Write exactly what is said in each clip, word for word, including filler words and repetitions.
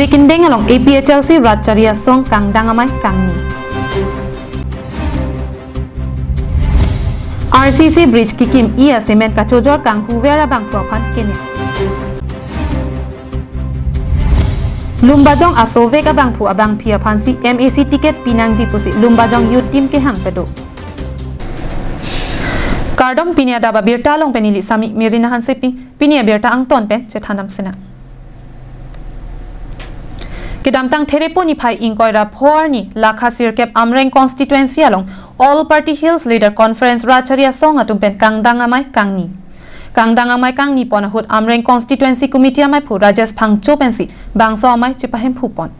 Tekindeng along A P H L C Ratchari Asong kangdang amei kangni. R C C bridge kikim-i a-cement kachojor kanghuver abangphu aphan kenep. Lumbajong asovek abangphu abangpi aphansi M A C ticket pinangji pusi Lumbajong youth team kehang pado. Kardom, pini adap abirta along pen neli Sami Merina Hansepi, pini abirta angton pen chethan dam sena. Kedamtang Therepo niphai ingkoi ra pho arni lakha sirkep Amreng constituency along All Party Hills Leader Conference Ratchari Asong atum pen kangdang amei kangni. Kangdang amei kangni pon ahut Amreng constituency committee ameiphu Rajesh Phangcho pensi bangso amei chepahemphu pon.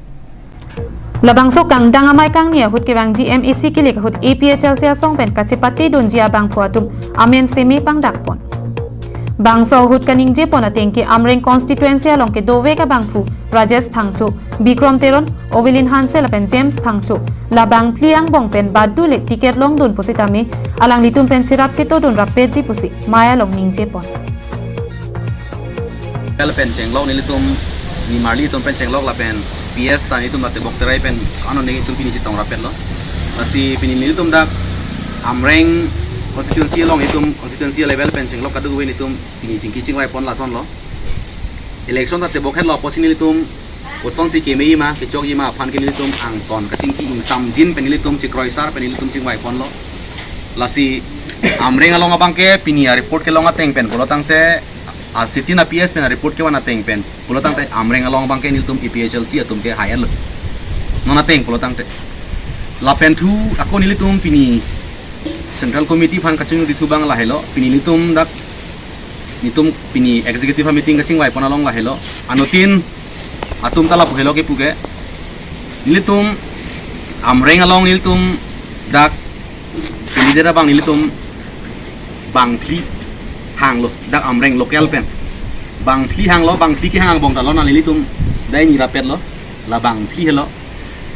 Labangso kangdang amei kangni ahut kevangji M A C kilik ahut A P H L C asong pen kachepate dunji abangphu atum amen seme pangdak pon. Bangso ahut kaningje pon ateng ke Amreng constituency along kedovek abangphu Rajesh Phangcho, Bikrom Teron, Ovelin Hanse lapen James Phangcho, la bangphli angbong pen badule ticket longdun pusitame alanglitum pen cherap chetodun rappetji pusi mei along ningje pon. Pen chenglok nelitum, nimarli atum pen chenglok lapen P S ta nelitum la tebok terai pen ano nelitum pini chetong rappetlo. Lasi pini nelitum dak Amreng constituency along nelitum constituency level pen chenglok kadokave nelitum pini chingki chingvai pon lasonlo. Election ta tebok hetlo apotsi nelitum kosonsi keme-i ma, kechokji ma aphan ke nelitum angton kachingki ingsamjin pen nelitum chekroisar pen nelitum chingvai ponlo. Lasi Amreng along abang ke pini a-report kelong ateng pen pulo tangte, a-city na P S pen a-report kevan ateng pen pulo tangte Amreng along abang ke nelitum A P H L C atum ke higher lo. Non ateng pulo tangte. Lapen thu ako nelitum pini Central Committee aphan kachunju dithu abang lahelo, pini nelitum dak nelitum pini executive meeting kachingvai pon along lahelo. Anuttin atum ta lapu helo kepu ke. Nelitum Amreng along nelitum dak pini dera abang nelitum bangphli hanglo, dak Amreng local pen. Bangphli hanglo, bangphli kehang angbong ta lonang nelitum dai ni rappetlo, la bangphli helo.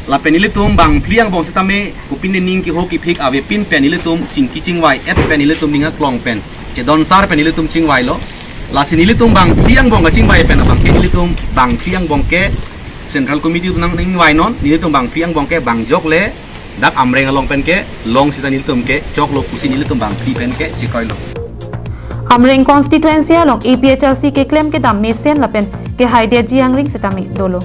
Lapen nelitum bangphli angbong sitame kopine ning keho kiphik avepin pen nelitum chingki chingvai-et pen nelitum ning aklong pen chedonsar pen nelitum chingvailo. Lasi nelitum bangphli angbong kachingvai pen abang ke nelitum bangphli angbong ke Central Committee atum nangning vainon, nelitum bangphli angbong ke bangjok le dak Amreng along pen kelong sita nelitum ke choklo pusi nelitum bangphli pen ke chekroilo. Amreng constituency along A P H L C keklem kedam mesen lapen kehaidetji angring sitame dolo.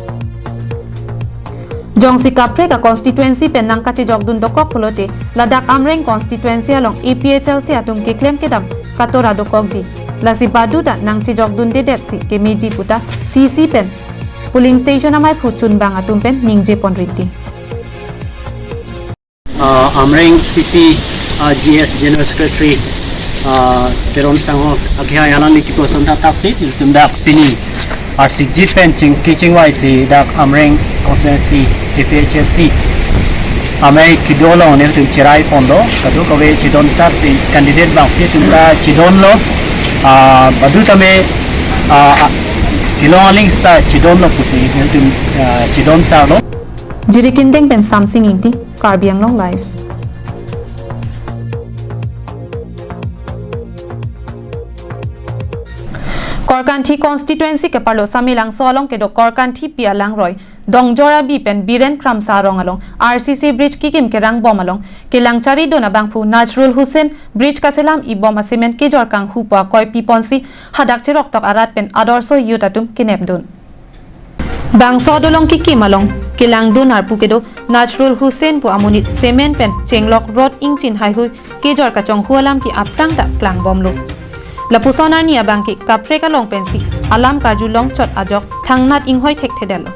Jongsi kaprek a-constituency pen nangkachejokdun dokok pulote, ladak Amreng constituency along A P H L C atum keklem kedam katora dokokji. Lasi badu ta nangchejokdundedetsi kemeji puta C C pen polling station ameiphu chunbang atum pen ningje pon rinti. Uh, Amreng C C, uh, G S General Secretary, uh, Teron Sangho akehai alangli kipu ason ta taksi, nelitum dak pini arsik jit pen chingki chingvai si dak Amreng constituency A P H L C amei kedo along nelitum cherai ponlo, kadokave chedonsar si candidate bangphli atum ta chedonlo, uh, badu tame, uh, kelong aling sita chedonlo pusi nelitum, uh, chedonsarlo. Jirikindeng pen Samsing Ingti, Karbi Anglong Live. Korkanthi constituency keparlo Samelangso along kedo Korkanthi pi alangroi Dongjor Abi pen Biren Kramsa arong along R C C bridge kikim kerang bom along kelang charidun abangphu Nazrul Hussain bridge kaselam-i bom a-cement kejor kanghupo akoi piponsi hadak cheroktok arat pen adorso youth atum kenepdun. Bangso dolong kikim along kelangdun arpu kedo Nazrul Hussain pu amonit cement pen chenglok rod ingchin haihui kejor kachonghu alam ke aptang ta klangbomlo. Lapuson arni abangke kaprek along pensi alam karjulong chot ajok thangnat inghoi thekthedetlo.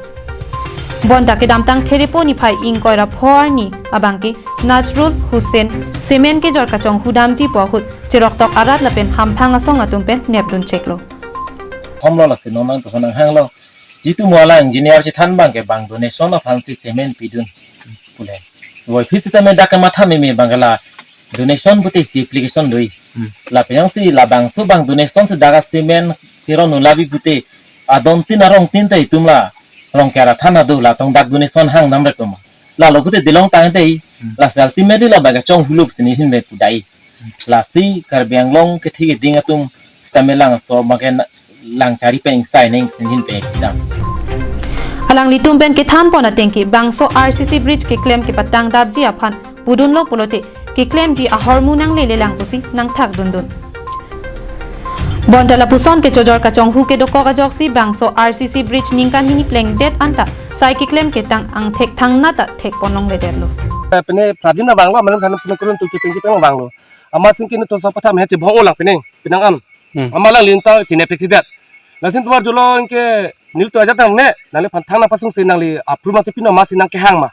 Bonta kedamtang Therepo niphai ingkoi ra pho arni abangke Nazrul Hussain cement kejor kachonghu damjipo ahut cheroktok arat lapen hamphang asong atum pen nepdun cheklo. Homlo lasi nonang to honang hanglo. Jitu mo alang engineer chethan abangke bang donation aphansi cement pidun pule. So, office sitame dak kematha meme abangke la donation pute si application doi. Hmm. Lapen jongsi labangso bang donation si dak a-cement kiron un labi pute adon tin arong tin ta itum la Rongker athan ado la tong dak donation hang namre koma. Lalo pute dilong tang te. Hmm. Lasi ultimately labangke chonghu lo pusi neli ahin pen pudai. Lasi Karbi Anglong kethe keding atum sitame Langso abangke na-, lang chari pen ingsai neng neli ahin pen pudam. Alanglitum pen kethanpon atengke bangso R C C bridge keklem kepatangdapji aphan pudunlo pulote keklemji ahormu nanglelelang pusi nangthakdundun. Bonta lapuson kechojor kachonghu kedokok ajoksi bangso R C C bridge ningkan hini plengdet anta sai keklem ketang angthek thangnat ta thekponlongledetlo. Pine pradin abang lo, mane than pine kurun tu chipeng chipeng abang lo. Amat singke nelitum so patham he chibong olang pine, pinang an. Hmm. Amat alangli ta chine pek sidat. Lasi nelitum arjulo anke nelitum ajat tang ne, nangli phan thang nangpasungse nangli approve nangchepi ma, si nangkehang ma.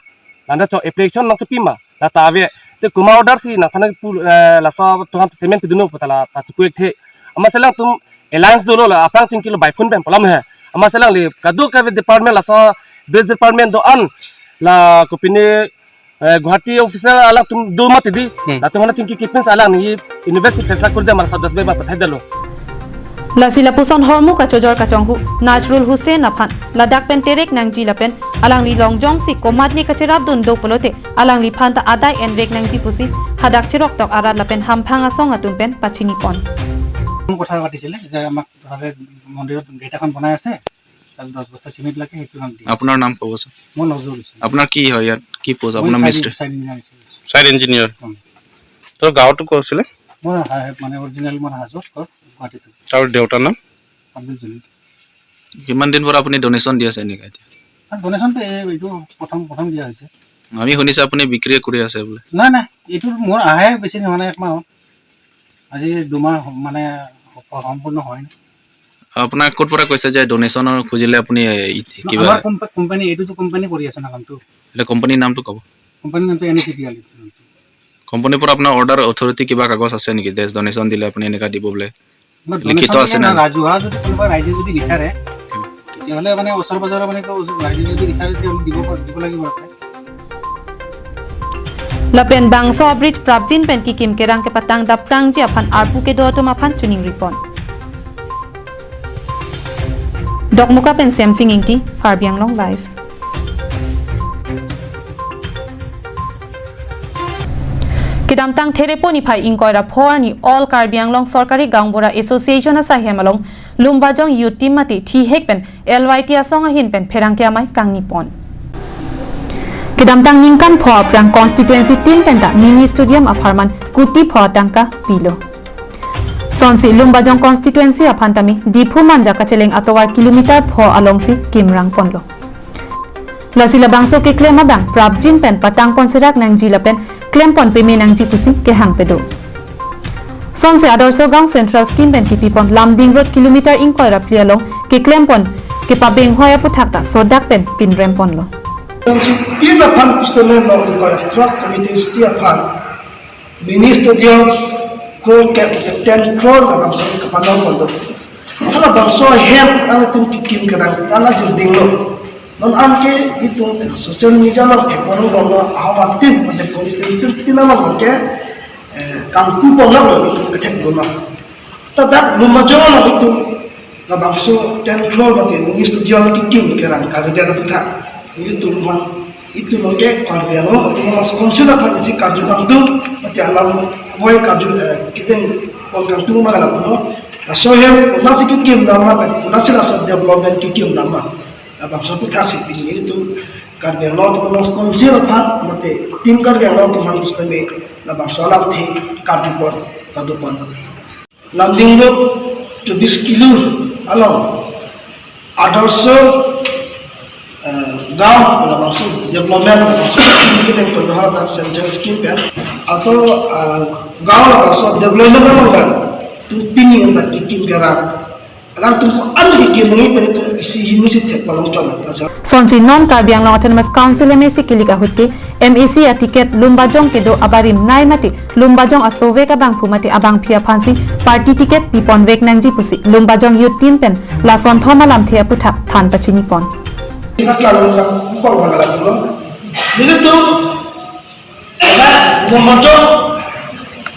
Landa cho application nangchepi ma. La ta ave. Te komat order si nangphan nangpu, eh, laso tuhan cement pidunlo pu ta la ta chepu-ekthe. Amatsi alangtum alliance dolo, la aphrang chingkilo bai phun pen pu alam he. Amatsi alangli kadokave department, laso bridge department do-an, la kopine, eh, Guwahati official alangtum do mati di. Hmm. Latum hana chingki kipin si alangli university fesa kurde amar sabdas beba pathaidetlo. Lasi lapuson hormu kachojor kachonghu Nazrul Hussain aphan ladak pen terek nangji lapen alangli long jongsi komatne kacherapdun do pulote alangliphan ta adai envek nangji pusi hadak cheroktok arat lapen hamphang asong atum pen pachinipon. কথা পাতিছিলে যে আমাক ধৰে মন্দিৰত গেট এখন বনাই আছে, তাত দহ বস্তা চিমেণ্ট লাগে, সেইটো আমাক দিয়ে। আপোনাৰ নাম ক'বচোন? মই নজৰুল হুছেইন। আপোনাৰ কি হয় ইয়াত? কি পোষ্ট? মই আপোনাৰ চাইড মিস্ত্ৰী? চাইড ইঞ্জিনিয়াৰ হিচাপে আছোঁ। Site engineer. উম। তোৰ গাঁৱটো ক'ত আছিলে? মই হা-, মানে অৰিজিনেল মোৰ হাজোৰ ঘৰ, গুৱাহাটীত। আৰু দেউতাৰ নাম? আব্দুল জলিল। কিমান দিন পৰা আপুনি ডনেশ্যন দি আছে এনেকে এতিয়া? আৰু ডনেশ্যনটো এই, এইটো প্ৰথম, প্ৰথম দিয়া হৈছে। আমি শুনিছোঁ আপুনি বিক্ৰী কৰি আছে বোলে। নাই, নাই, এইটো মোৰ আহে বেছি নহয়, মানে একমাহ হ'ল। আজি দুমাহ মানে স-, সম্পূৰ্ণ হোৱাই নাই। আপোনাক ক'ৰ পৰা কৈছে যে ডনেশ্যনৰ খুজিলে আপুনি, এ, ই-, কিবা আমাৰ কোম্পা-, কোম্পানী, এইটোতো কোম্পানী কৰি আছে না কামটো। এতিয়া কোম্পানীৰ নামটো ক'ব। কোম্পানীৰ নামটো N A C P L. কোম্পানীৰ পৰা আপোনাৰ অৰ্ডাৰ অথৰিটি কিবা কাগজ আছে নেকি যে ডনেশ্যন দিলে আপুনি এনেকা দিব বোলে? আমাৰ লিখিত ডনেশ্যন আছে দিয়া নে? নাই, ৰাজহুৱা যদি কোনোবা ৰাইজে যদি বিচাৰে, তেতিয়াহ'লে মানে ওচৰ পাজৰৰ মানে তো ৰাইজে যদি বিচাৰে, তেতিয়াহ'লে দিব পাৰ-, দিব লাগিব আৰু। Lapen bangso a-bridge prapjin pen kikim kerang kepatangdap krangji aphan arpu kedo atum aphan chiningripon. Dokmoka pen Semsing Ingti, Karbi Anglong Live. Kedamtang Therepo niphai ingkoi ra pho arni All Karbi Anglong Sorkari Gaonbura Association asaihem along Lumbajong Youth Team mate thihek pen L Y T asong ahin pen pherangke amei kangnipon. Kedamtang ningkan pho aphrang constituency team pen ta mini stadium apharman kuti pho atangka pilo. Sonsi Lumbajong constituency aphan tame Diphu Manja kacheleng atovar kilometer pho alongsi kimrangponlo. Lasi labangso keklem abang prapjin pen patangpon serak nangji lapen klempon peme nangji pusi kehang pado. Sonsi Adarsha Gaon Central Scheme pen kipipon Lumding Road kilometer ingkoi ra phli along keklempon kepabenghoi aputhak ta sodak pen pinremponlo. Team aphan pusitame non ingkoi ra throk committee aphan mini stadium crore ke ten crore labangso kapanong kondo. Halabangso ahem nangtum kikim kerang nang ajir dinglo. Non anke itum social media along theklong bomlo, ahavar team mate constituency team along ke, eh, kangpu bomlo itum kethek bomlo. Ta dak Lumbajong along itum labangso ten crore mate mini stadium kikim kerang kavedet aputhak nelitum aphan, itum along ke Karbi Anglong Autonomous Council aphan isi karju kangtung mate alam voi karju, eh, kedengpon kangtung ma lapulo. Laso ahem konatsi kikim dam ma pen konatsi laso development kikim dam ma, labangso aputhak si pini nelitum Karbi Anglong Autonomous Council aphan mate Team Karbi Anglong atum aphan pusitame labangso alamthe karjupon padopon. Lumding Road chobis kilo along Adarsha, eh, Gaon labangso development labangso kedengpon do haladak Central Scheme pen. Laso, eh, Gaon labangso development along pen itum pini anta kikim kerang. Alangtum ko-an kikim nangji pen itum isi hini si thek palong chon. Sonsi non Karbi Anglong Autonomous Council M A C kilik ahut ke M A C aticket Lumbajong kedo abarim nei mate Lumbajong asovek abangphu mate abangphi aphansi party ticket piponvek nangji pusi Lumbajong Youth Team pen lasonthom alamthe aputhak than pachinipon. Sina klang nang kong bang lapulo. Nelitum Lumbajong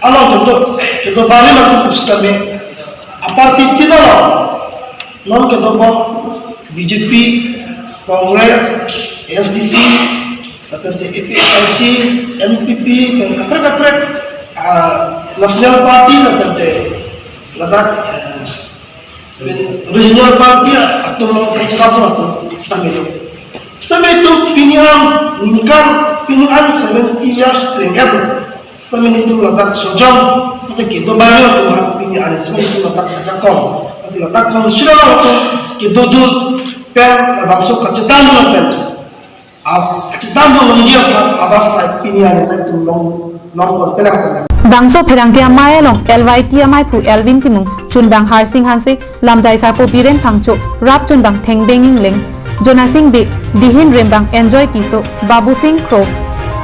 along kedo, kedo abarim atum pusitame aparty tin along non kedobom B J P, Congress, A S D C, lapen te A P H L C, N P P, pen kaprek kaprek, ah, National Party, lapen te ladak, eh, pen regional party atum along kachelap atum tame lo. Sitame itum pini an ningkan, pini an seventy years pleng-et. Sitame itum ladak sojong, mate kedo bayo atum aphan pini an sitame itum ladak ajakong, mate ladak kong sirang atum kedodun pen labangso kachethan pen, a, kachethan longji aphan abar sai pini an itum long, long pon pelang pelang. Bangso pherangke amei along L Y T amei aphu Elvin Timung, chunbang Harsing Hanse, lamjai sarpo Biren Phangcho, rap chunbang Thengbeng Ingleng, Jonasing Bey, dihin rembang Enjoy Tisso, Babu Singh Kro,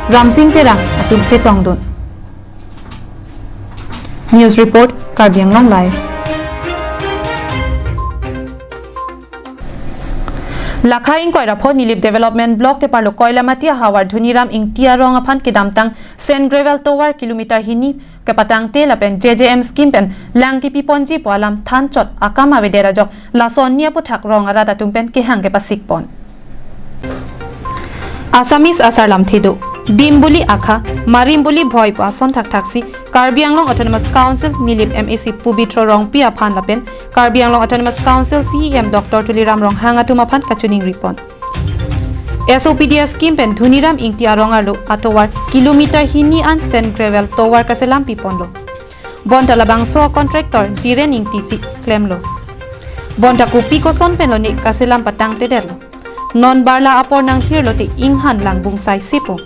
Ramsing Terang atum chetongdun. News report, Karbi Anglong Live. Lakha ingkoi ra pho Nilip Development Block teparlo Koilamati ahavar Dhoniram Ingti arong aphan kedamtang sand gravel tovar kilometer hini kepatangte lapen J J M scheme pen lang kipi ponji pu alam thanchot akam avedet ajok lason ni aputhak rong arat atum pen kehang kepasik pon. Assamese asar lamthe do, dim buli akha, marim buli bhoi pu ason thakthaksi Karbi Anglong Autonomous Council Nilip M A C Pubitro Rongpi aphan lapen Karbi Anglong Autonomous Council C E M Doctor Tuliram Ronghang atum aphan kachiningri pon. S O P D S scheme pen Dhoniram Ingti arong arlo atovar kilometer hini an sand gravel tovar kaselam piponlo. Bonta labangso contractor Jiren Ingti si klemlo. Bonta kopi koson penlo ne kaselam patangtedetlo. Non barla apor nanghirlo te inghan lang bungsai sipo.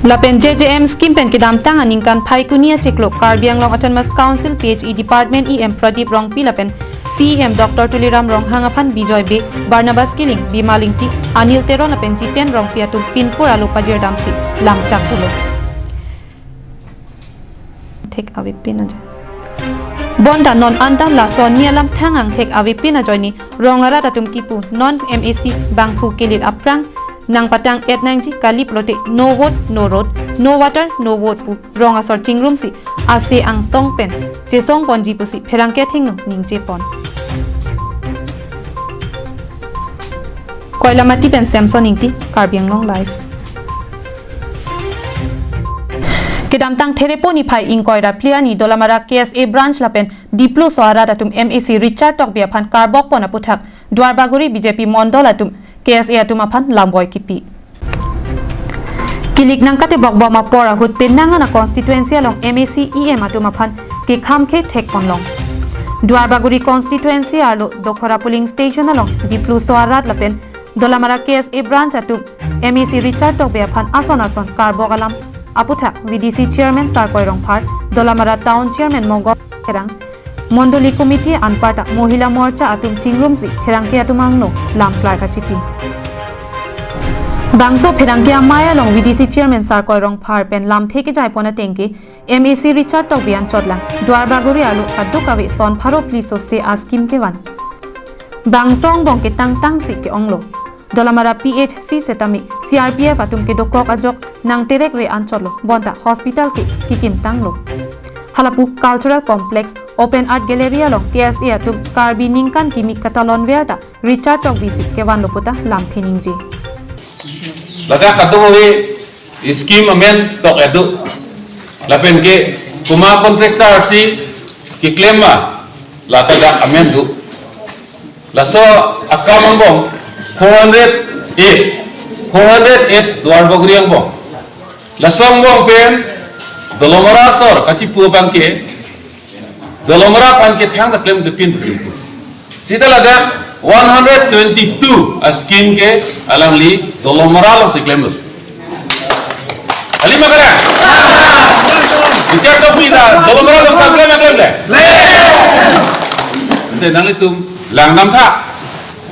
Lapen J J M scheme pen kedamtang aningkan Phaikuni achiklo Karbi Anglong Autonomous Council P H E Department E M Pradip Rongpi lapen C E M Doctor Tuliram Ronghang aphan Bijoy Bey, Barnabas Killing, Bima Ingti, Anil Teron lapen Jiten Rongpi atum pinpur alo pajirdamsi lamchak pulo. Thek avepin ajoine. Bonta non anta lason ni alam thangang thek avepin ajoine rong arat atum kipu non M A C bangphu kelit aphrang nangpatang-et nangji kali pulote no vote, no road, no water, no vote pu rong asor chingrumsi ase angtong pen chesong ponji pusi pherangke athengno ningje pon. Koilamati pen Samson Ingti, Karbi Anglong Live. Kedamtang Therepo niphai ingkoi ra phli arni Dolamara K S A branch lapen Dipluso arat atum M A C Richard Tokbi aphan karbok pon aputhak Duarbagori B J P mondol atum K S A atum aphan lamboi kipi. Kilik nangkatebok bom apor ahut penang an a constituency along M A C E M atum aphan kekham ke thek ponlong. Duarbagori constituency arlo Dokhora polling station along Dipluso arat lapen Dolamara K S A branch atum M A C Richard Tokbi aphan ason ason karbok alam aputhak V D C chairman Sarkoi Rongphar, Dolamara town chairman Mongol Terang, Mondoli committee anparta Mohila Morcha atum chingrumsi pherangke atum angno lam klar kachipi. Bangso pherangke amei along V D C chairman Sarkoi Rongphar pen lamthe kejai pon ateng ke M A C Richard Tokbi anchotlang Duarbagori arlo kadokave son pharo phli sose a scheme kevan. Bangso angbong ketangtangsi ke-onglo. Dolamara P H C setame C R P F atum kedokok ajok nangterek re anchotlo bonta hospital ke kikimtanglo. Halapu Cultural Complex, Open Art Gallery along K S A atum Karbi ningkan kimi katalonver ta Richard Tokbi si kevanlo puta lamthe ningje. Ladak kadokave scheme amen tok edu. Lapen ke kuma contractor si keklem ma, lata dak amen do. Laso akam angbong four hundred eight, four hundred eight Duarbagori angbong. Laso angbong pen Dolamara asor kachipu abang ke Dolamara aphan kethang ta klemklepin pusi pu. Sita ladak one hundred twenty-two a scheme ke alangli Dolamara alongsi klemlo. Kali ma kalang? Richard Tokbi ta Dolamara along kam klem ma klemle? Ante nanglitum langdamtha,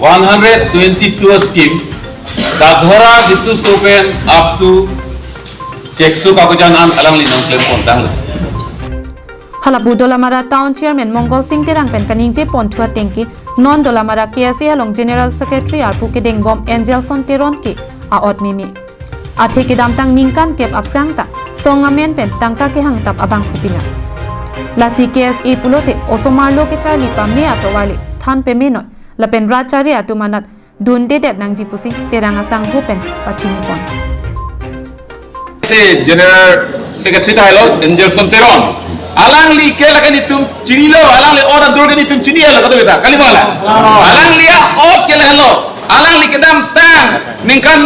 one hundred twenty-two a scheme, Dakdhora Dipluso pen up to Chekso Kakojan an alangli nangklem pontanglo. Halapu Dolamara Town Chairman Mongol Singh Terang pen kaningje ponthu ateng ke non Dolamara K S A along General Secretary arpu kedengbom Angelson Teron ke a-ot meme. Athe kedamtang ningkan kep aphrang ta song amen pen tangka kehangtap abang kupina. Lasi K S A pulote osomar lo kecharli pame atovar le than pemenoi lapen rat chari atum anat dundedet nangji pusi Terang asangho pen pachini pon. Si General Secretary ta helo Angelson Teron. Alangli ke lakan itum chinilo, alangli ot adur ke itum chini helo kado kita. Kali ma la? Alangli a-ot ke lahelo. Alangli kedamtang ningkan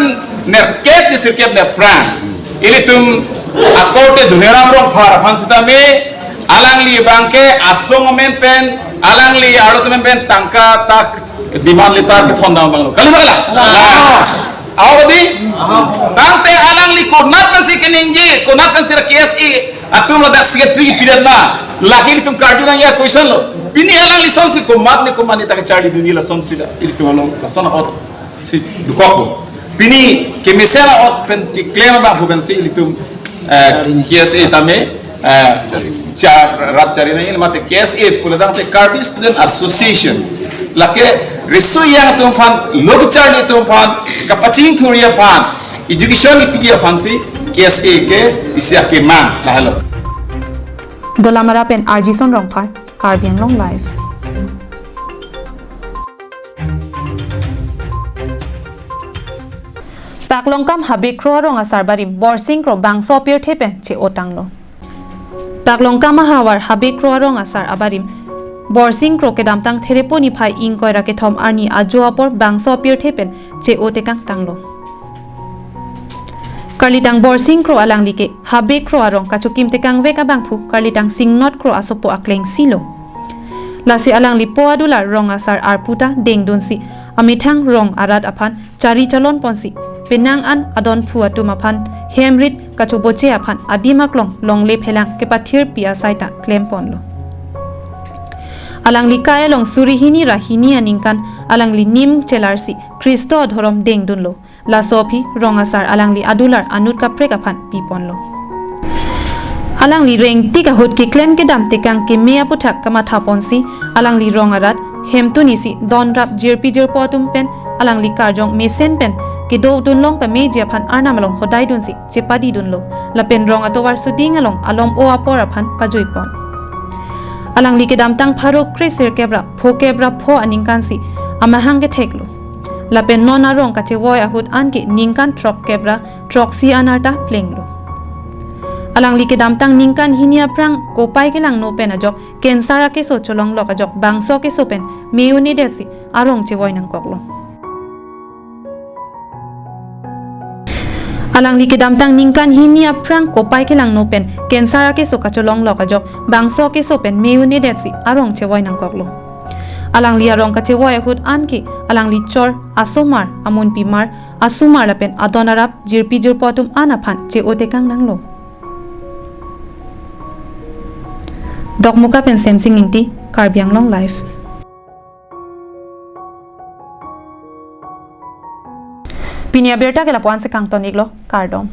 nerkep ni sirkep nerphrang, ilitum akorte Doniram Rongphar aphan sitame, alangli abangke asong amen pen, alangli arlo amen pen tangka ta demand letter kethondam abang lo. Kali ma kalang? Aho di? Tangte alangli konat pensi keningje, konat pensi K S A atum ladak secretary pidan ma, lake ilitum karju nangji a-question lo. Pini alangli asonsi komat ni komat ni ta kacharlidunji lasonsi ta ilitum along lason ahut si dokokpo. Pini kemesen ahut pen keklem abang pu pensi ilitum, eh, K S A tame, eh, cha-, rat chari nangji mate K S A pulo tangte Karbi Student Association. Lake riso-ejang atum aphan, lo kacharli atum aphan, kapachini thurji aphan, education kepiji aphansi K S A ke isi akemang lahelo. Dolamara pen Arjison Rongphar, Karbi Anglong Live. Paklongkam Habe Kro arong asar barim Borsing Kro bangso apirthe pen che-otanglo. Paklongkam ahavar Habe Kro arong asar abarim Borsing Kro kedamtang Therepo niphai ingkoi ra kethom arni ajo apor bangso apirthe pen che-otekangtanglo. Karlitang Borsing Kro alangli ke Habe Kro arong kachokim tekangvek abangphu karlitang Singnot Kro asopo aklengsilo. Lasi alangli po adular rong asar arpu ta dengdunsi amethang rong arat aphan chari chalon ponsi penang an adonphu atum aphan hem rit kachoboche aphan adim aklong longle phelang kepathirpi asai ta klemponlo. Alangli kai along suri hini ra hini aningkan alangli nim chelarsi Khristo adhorom dengdunlo. Laso aphi rong asar alangli adular anut kaprek aphan piponlo. Alangli rengtik ahut keklem kedam tekang keme aputhak kamathaponsi alangli rong arat hemtun isi donrap jirpi jirpo atum pen alangli karjong mesen pen kedodunlong pameji aphan arnam along hodaidunsi chepadidunlo. Lapen rong atovar suding along alom-o apor aphan pajuipon. Alangli kedamtang pharo kre sirkep ra phokep ra pho aningkansi amahang ketheklo. Lapen non arong kachevoi ahut anke ningkan throkkep ra throksi an arta plenglo. Alangli kedamtang ningkan hini aphrang kopai kelangno pen ajok cancer akeso cholonglok ajok bangso akeso pen me un-edetsi arong chevoi nangkoklo. Alangli kedamtang ningkan hini aphrang kopai kelangno pen cancer akeso kacholonglok ajok bangso akeso pen me un-edetsi arong chevoi nangkoklo. Alangli arong kachevoi ahut anke alangli chor, asomar, amunpimar, asomar lapen adon arap jirpi jirpo atum an aphan che-otekang nanglo. Dokmoka pen Semsing Ingti, Karbi Anglong Live. Pini abirta ke lapu-ansi kangton-iklo, kardom.